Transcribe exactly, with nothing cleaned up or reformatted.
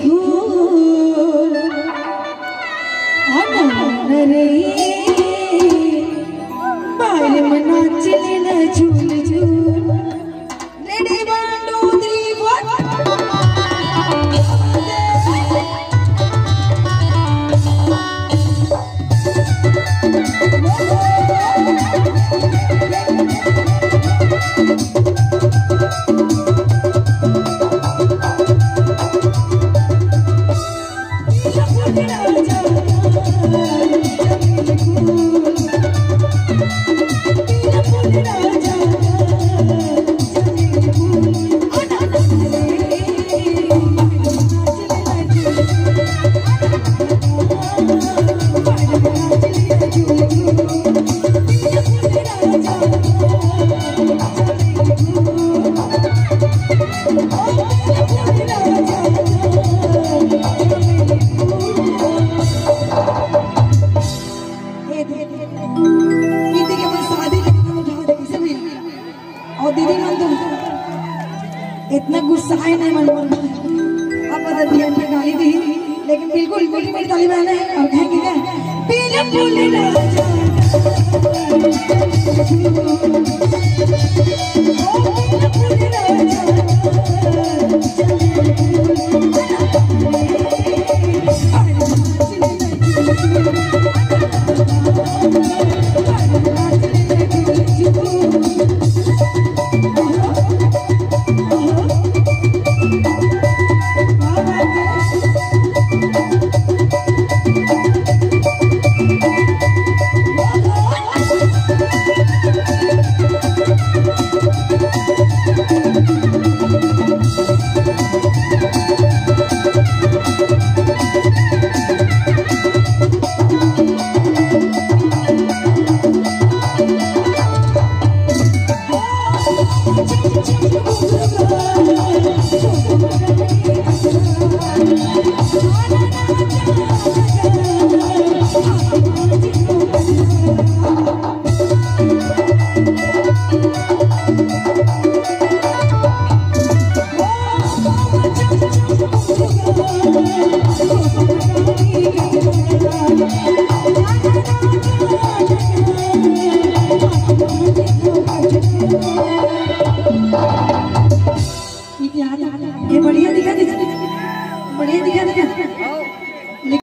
फूल, आना रे, बाल मना चले ना झूल झूल। Ready, one, two, three, four. दीदी के बस शादी के दिन उठा दे, इसे भी। और दीदी मन तो इतना गुस्सा है नहीं मन मन। अब पता दिया पे गाली दी, लेकिन बिल्कुल मोटी मोटी ताली बजाना है और कहेंगे क्या? पीले पीले राजा।